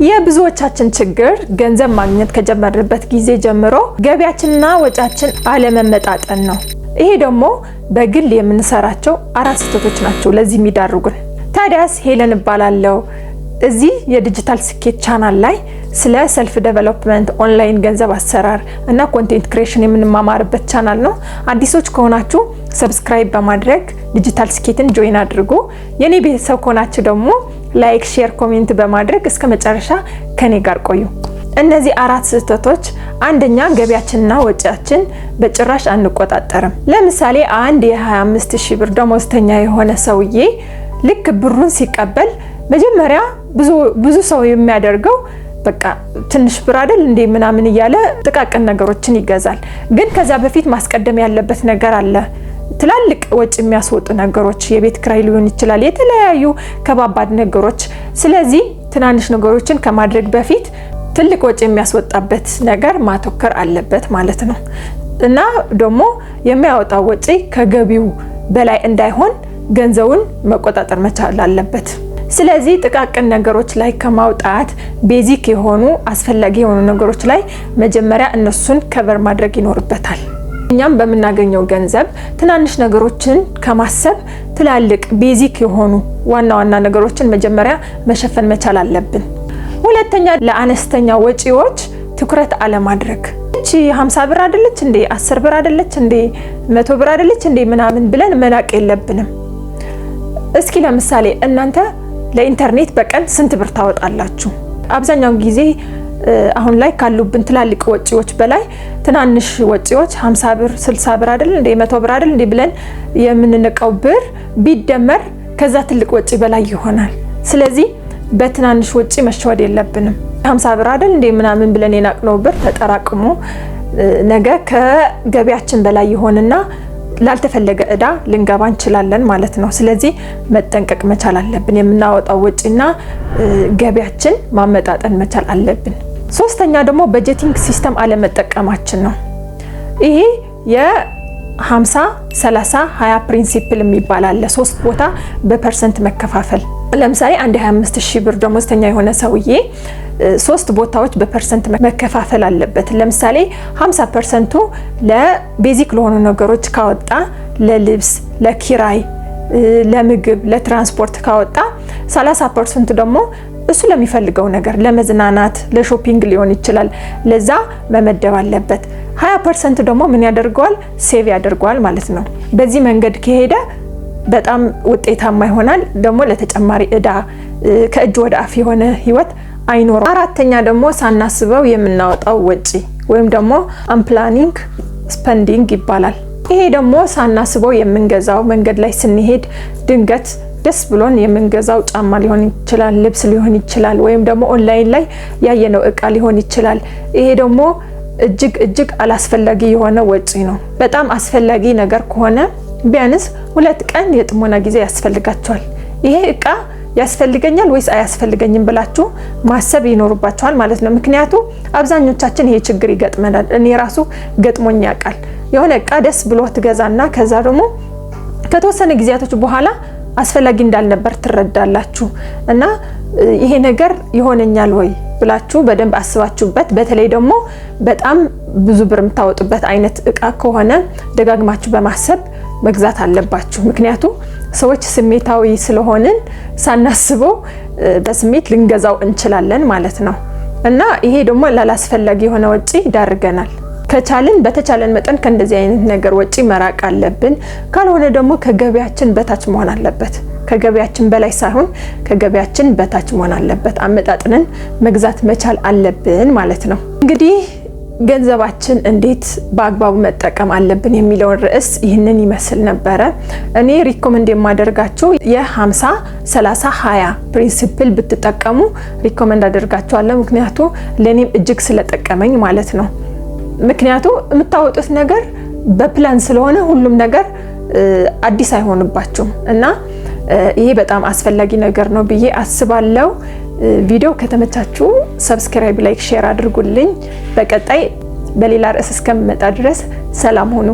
የብዙዎቻችን ችግር ገንዘብ ማግኘት ከጀመርንበት ጊዜ ጀምሮ ገቢያችንና ወጪያችን አለመመጣጠን ነው። ይሄ ደግሞ በግል የምንሰራቸው አራት ስህተቶች ናቸው ለዚህ የሚዳርጉን። ታዲያስ ሄለን እባላለሁ። እዚህ የዲጂታል ስኬት ቻናል ላይ ስለ self development፣ online ገንዘብ አሰራር እና content creation የምንማማርበት ቻናል ነው። አዲሶች ከሆናችሁ subscribe በማድረግ ዲጂታል ስኬትን join አድርጉ። የኔ ቤተሰብ ከሆናችሁ ደግሞ like፣ share፣ comment በማድረግ እስከ መጨረሻ ከኔ ጋር ቆዩ። እነዚህ አራት ስህተቶች፣ አንደኛ ገቢያችንና ወጪያችን በጭራሽ አንቆጣጠርም። ለምሳሌ አንድ የ25 ሺህ ብር ደሞዝተኛ የሆነ ሰውዬ ልክ ብሩን ሲቀበል መጀመሪያ ብዙ ብዙ ሰው የሚያደርገው በቃ ትንሽ ብር አይደል እንዴ ምናምን እያለ ጥቃቅን ነገሮችን ይገዛል። ግን ከዛ በፊት ማስቀደም ያለበት ነገር አለ። ትላልቅ ወጪ የሚያስወጡ ነገሮች፣ የቤት ኪራይ ሊሆን ይችላል፣ የተለያዩ ከባባድ ነገሮች። ስለዚህ ትናንሽ ነገሮችን ከማድረግ በፊት ትልቅ ወጪ የሚያስወጣበት ነገር ማተኮር አለበት ማለት ነው። እና ደግሞ የሚያወጣው ወጪ ከገቢው በላይ እንዳይሆን ገንዘቡን መቆጣጠር መቻል አለበት። ስለዚህ ጥቃቅን ነገሮች ላይ ከማውጣት basic የሆኑ አስፈላጊ የሆኑ ነገሮች ላይ መጀመሪያ እነሱን cover ማድረግ ይኖርበታል። እኛም በምናገኘው ገንዘብ ትናንሽ ነገሮችን ከማሰብ ትላልቅ basic የሆኑ ዋና ዋና ነገሮችን መጀመሪያ መሸፈን መቻል አለብን። ሁለተኛ ለአነስተኛ ወጪዎች ትኩረት አለማድረግ። እቺ 50 ብር አይደለች እንዴ፣ 10 ብር አይደለች እንዴ፣ 100 ብር አይደለች እንዴ ምናምን ብለን መናቅ የለብንም። እስኪ ለምሳሌ እናንተ ለኢንተርኔት በቀን ስንት ብር ታወጣላችሁ? አብዛኛውን ጊዜ አሁን ላይ ካሉብን ትላልቅ ወጪዎች በላይ ትናንሽ ወጪዎች 50 ብር፣ 60 ብር አይደል እንዴ፣ 100 ብር አይደል እንዴ ብለን የምንንቀው ብር ቢደመር ከዛ ትልቅ ወጪ በላይ ይሆናል። ስለዚህ በትናንሽ ወጪ መሸወድ የለብንም። 50 ብር አይደል እንዴ ምናምን ብለን የናቅነው ብር ተጠራቅሞ ነገ ከገቢያችን በላይ ይሆንና ላልተፈለገ እዳ ልንገባ እንችላለን ማለት ነው። ስለዚህ መጠንቀቅ መቻል አለብን። የምናወጣው ወጪና ገቢያችን ማመጣጠን መቻል አለብን። ሶስተኛ ደግሞ budgeting system አለመጠቀማችን ነው። ይሄ የ50 30 20 principle የሚባል አለ። ሶስት ቦታ በ percent መከፋፈል። ለምሳሌ አንድ 25 ሺህ ብር ደሞዝተኛ የሆነ ሰውዬ ሶስት ቦታዎች በ percent መከፋፈል አለበት። ለምሳሌ 50% ኡ ለ basic ለሆኑ ነገሮች ካወጣ፣ ለልብስ፣ ለኪራይ፣ ለምግብ፣ ለትራንስፖርት ካወጣ፣ 30% ኡ ደግሞ እሱ ለሚፈልገው ነገር፣ ለመዝናናት፣ ለ shopping ሊሆን ይችላል፣ ለዛ መመደብ አለበት። 20% ደግሞ ምን ያደርገዋል? Save ያደርገዋል ማለት ነው። በዚህ መንገድ ከሄደ በጣም ውጤታማ ይሆናል። ደግሞ ለተጨማሪ እዳ፣ ከእጅ ወደ አፍ የሆነ ህይወት አይኖርም። አራተኛ ደግሞ ሳናስበው የምናወጣው ወጪ ወይም ደግሞ unplanning spending ይባላል። ይሄ ደግሞ ሳናስበው የምንገዛው፣ መንገድ ላይ ስንሄድ ድንገት ደስ ብሎን የምንገዛው ጫማ ሊሆን ይችላል፣ ልብስ ሊሆን ይችላል፣ ወይም ደግሞ ኦንላይን ላይ ያየነው እቃ ሊሆን ይችላል። ይሄ ደግሞ እጅግ እጅግ አላስፈላጊ የሆነ ወጪ ነው። በጣም አስፈላጊ ነገር ከሆነ ቢያንስ 2 ቀን የጥሞና ጊዜ ያስፈልጋችኋል። ይሄ እቃ ያስፈልገኛል ወይስ አያስፈልገኝም ብላችሁ ማሰብ ይኖርባችኋል ማለት ነው። ምክንያቱ አብዛኞቻችን ይሄ ችግር ይገጥመናል። እኔ ራሱ ገጥሞኝ ያውቃል። የሆነ እቃ ደስ ብሎ ትገዛና ከዛ ደግሞ ከተወሰነ ጊዜያቶች በኋላ አስፈላጊ እንዳልነበር ትረዳላችሁ። እና ይሄ ነገር ይሆነኛል ወይ ብላችሁ በደንብ አስባችሁበት፣ በተለይ ደግሞ በጣም ብዙ ብር የምታወጡበት አይነት እቃ ከሆነ ደጋግማችሁ በማሰብ መግዛት አለባችሁ። ምክንያቱ ሰዎች ስሜታዊ ስለሆንን ሳናስበው በስሜት ልንገዛው እንችላለን ማለት ነው። እና ይሄ ደግሞ ላላስፈላጊ የሆነ ወጪ ይዳርገናል። ከቻልን በተቻለን መጠን ከእንደዚህ አይነት ነገር ወጪ መራቅ አለብን። ካልሆነ ደግሞ ከገቢያችን በታች መሆን አለበት። ከገቢያችን በላይ ሳይሆን ከገቢያችን በታች መሆን አለበት። አመጣጥነን መግዛት መቻል አለብን ማለት ነው። እንግዲህ ገንዘባችን እንዴት በአግባቡ መጠቀም አለብን የሚለውን ርዕስ ይህንን ይመስል ነበረ። እኔ recommend የማደርጋችሁ የ50 30 20 principle ብትጠቀሙ recommend አደርጋችኋለሁ። ምክንያቱ ለእኔም እጅግ ስለጠቀመኝ ማለት ነው። ምክንያቱ የምታወጡት ነገር በፕላን ስለሆነ ሁሉም ነገር አዲስ አይሆንባችሁም እና ይሄ በጣም አስፈላጊ ነገር ነው ብዬ አስባለሁ። ቪዲዮ ከተመቻችሁ subscribe፣ like፣ share አድርጉልኝ። በቀጣይ በሌላ ርዕስ እስከምመጣ ድረስ ሰላም ሁኑ።